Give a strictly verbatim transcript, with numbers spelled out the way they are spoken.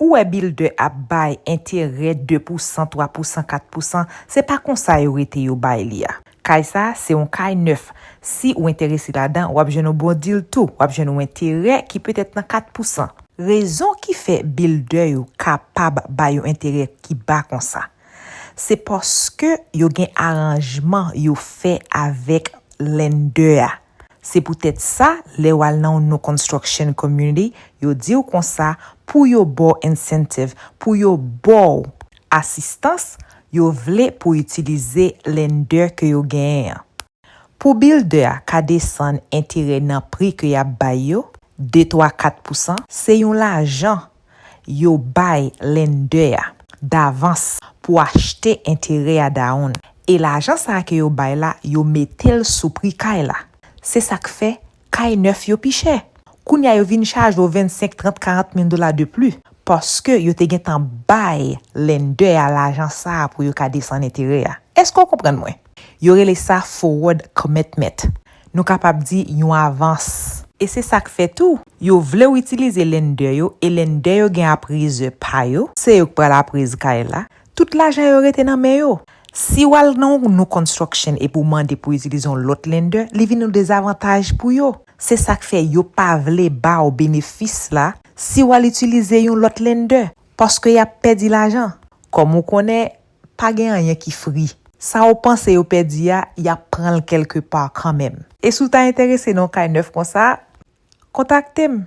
Ou wè builder ap bay enterè de pousan, twa pousan, kat pousan, se pa konsa yo rete yo bay li a. Kay sa a, se yon kay nèf. Si ou enterese ladan, w ap jwenn yon bon deal tou. W ap jwenn yon enterè ki petèt nan kat pousan. Rezon ki fè builder yo kapab bay yon enterè ki ba konsa, se paske yo gen aranjman yo fè avèk lender a. Se poutèt sa, lè w al nan yon new construction community, yo di w konsa, pou yo ba w incentive, pou yo ba w asistans, yo vle pou w itilize lender ke yo genyen an. Pou builder a ka desann enterè nan pri ke y ap bay yo, de, twa, kat pousan, se yon lajan yo bay lender a davans pou achte enterè a down. E lajan sa a ke yo bay la, yo mete l sou pri kay la. Se sa k fè kay nèf yo pi chè. Kounye a yo vin chaje w vennsenk, trant, karant mil dola de pli, paske yo te gentan bay lender a lajan sa a pou yo ka desann enterè a. Èske w konprann mwen? Yo rele sa forward commitment. Nou kapab di yon avans. E se sa k fè tou, yo vle w itilize lender yo, e lender yo gen appraiseur pa yo, se yo k pral appraise kay la. Tout lajan yo rete nan men yo. Si w al nan yon new construction epi w mande pou w itilize yon lòt lender, li vin yon dezavantaj pou yo. Se sa k fè yo pa vle ba w benefis la si w al itilize yon lòt lender, paske y ap pèdi lajan. Kòm ou konnen, pa gen anyen ki free. Sa w panse yo pèdi a, y ap pran l kèlkepa kanmenm. E si w ta enterese nan yon kay nèf konsa, kontakte m.